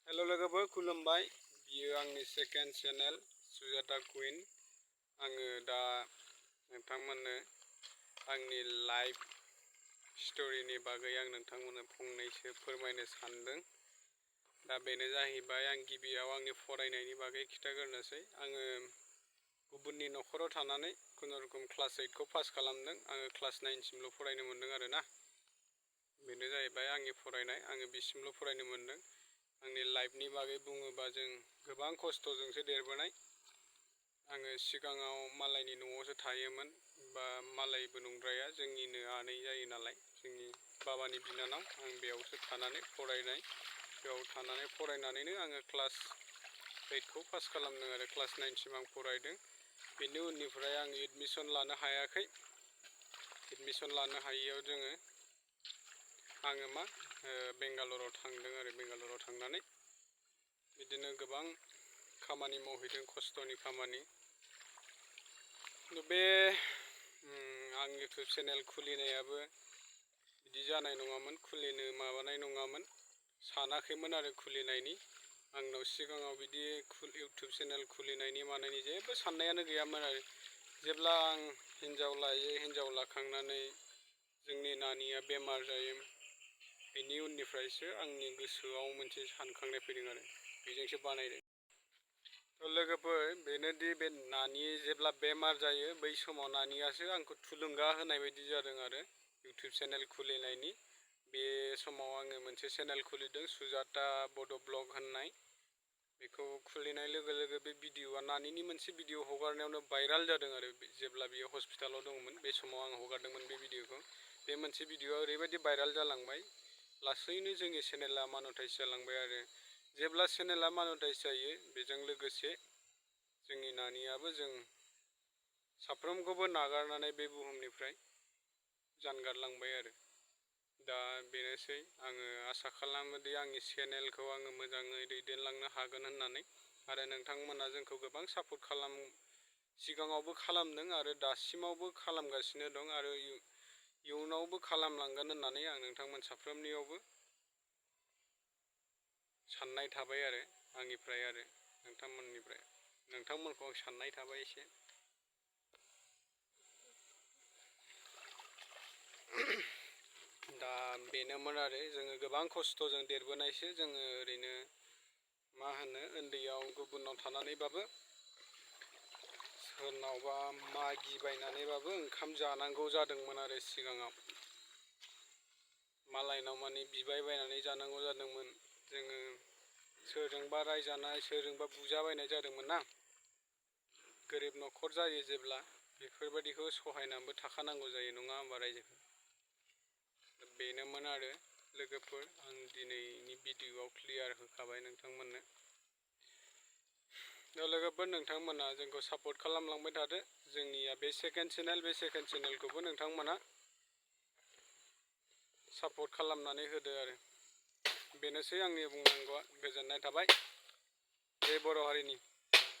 Hello लोगोफोर खुलुमबाय बियो आंनि सेकेन्ड चेनेल सुजाता कुइन आङो दा नोंथांमोननो आंनि लाइफ स्टोरीनि बागै आं नोंथांमोननो फंनैसो फोरमायनो सानदों। दा बेनो जाहैबाय आं गिबियाव आंनि फरायनायनि बागै खिथाग्रोनोसै। आङो गुबुननि न'खराव थानानै खुनुरुखुम क्लास 8 खौ पास खालामदों। आङो क्लास 9 सिमल' फरायनो मोनदों आरोना। बेनो जाहैबाय आंनि फरायनाय। आङो बिसिमल' फरायनो मोनदों। आंनि लाइफनि बागै बुङोबा जों गोबां खस्थ'जोंसो देरबोनाय। आङो सिगाङाव मालायनि न'आवसो थायोमोन, बा मालायबो नंद्राया, जोंनिनो आनै जायो नालाय, जोंनि बाबानि बिनानाव। आं बेयावसो थानानै फरायनाय। बेयाव थानानै फरायनानैनो आङो क्लास 8 खौ पास खालामदों आरो क्लास 9 सिम आं फरायदों। बेनि उननिफ्राय आं एडमिसन लानो हायाखै। एडमिसन लानो हायियाव आङो बेंगालराव थांदों आरो बेंगालराव थांनानै बिदिनो गोबां खामानि मावहैदों, खस्थ'नि खामानि। बे आं इउटुब चेनेल खुलिनायाबो बिदि जानाय नङामोन, खुलिनो माबानाय नङामोन, सानाखैमोन आरो खुलिनायनि। आंनाव सिगाङाव बिदि इउटुब चेनेल खुलिनायनि मानायनि जेबो साननायानो गैयामोन आरो। जेब्ला आं हिन्जाव लायो, हिन्जाव लाखांनानै जोंनि नानिया बेमार जायो, बेनि उननिफ्रायसो आंनि गोसोआव मोनसे सानखांनाय फैदों आरो बेजोंसो बानायदों। लोगोफोर, बेनोदि बे नानि जेब्ला बेमार जायो, बै समाव नानियासो आंखौ थुलुंगा होनाय बायदि जादों आरो इउटुब चेनेल खुलिनायनि। बे समाव आङो मोनसे चेनेल खुलिदों, सुजाता बड' ब्लग होननाय। बेखौ खुलिनाय लोगो लोगो बे भिडिअ'आ, नानिनि मोनसे भिडिअ' हगारनायावनो भाइराल जादों आरो। जेब्ला बियो हस्पिटालाव दंमोन, बे समाव आं हगारदोंमोन बे भिडिअ'खौ। बे मोनसे भिडिअ'आ ओरैबायदि भाइराल जालांबाय, लासैनो जोंनि चेनेला मनेटाइज जालांबाय आरो। जेब्ला चेनेला मनेटाइज जायो, बेजों लोगोसे जोंनि नानियाबो जों साफ्रोमखौबो नागारनानै बे बुहुमनिफ्राय जानगारलांबाय आरो। दा बेनोसै। आङो आसा खालामोदि आंनि चेनेलखौ आङो मोजाङै दैदेनलांनो हागोन होननानै। आरो नोंथांमोना जोंखौ गोबां सापर्ट सिगाङावबो खालामदों आरो दासिमावबो खालामगासिनो दं, आरो इयुनावबो खालामलांगोन होननानै आं नोंथांमोन साफ्रोमनियावबो साननाय थाबाय आरो आंनिफ्राय आरो नोंथांमोनखौ आं साननाय थाबाय एसे। दा बेनोमोन आरो जोङो गोबां खस्थ'जों देरबोनायसो। जोङो ओरैनो उन्दैयाव गुबुनाव थानानैबाबो, सोरनावबा मागिबायनानैबाबो ओंखाम जानांगौ जादोंमोन आरो सिगाङाव। मालायनाव बिबायबायनानै जानांगौ जादोंमोन। जोङो सोरजोंबा रायजानाय, सोरजोंबा बुजाबायनाय जादोंमोन ना। गोरिब न'खर जायो जेब्ला, बेफोरबायदिखौ सहायनानैबो थाखानांगौ जायो, नङा होमबा रायजोफोर? बेनोमोन आरो लोगोफोर, आं दिनैनि भिडिअ'आव क्लियार होखाबाय नोंथांमोननो। दा लोगोफोर, नोंथांमोना जोंखौ सापर्ट खालामलांबाय थादो। जोंनिया बे सेकेन्ड चेनेल, बे सेकेन्ड चेनेलखौबो नोंथांमोना सापर्ट खालामनानै होदो आरो। बेनोसै आंनि बुंनांगौआ। गोजोननाय थाबाय। जय बर' हारिनि।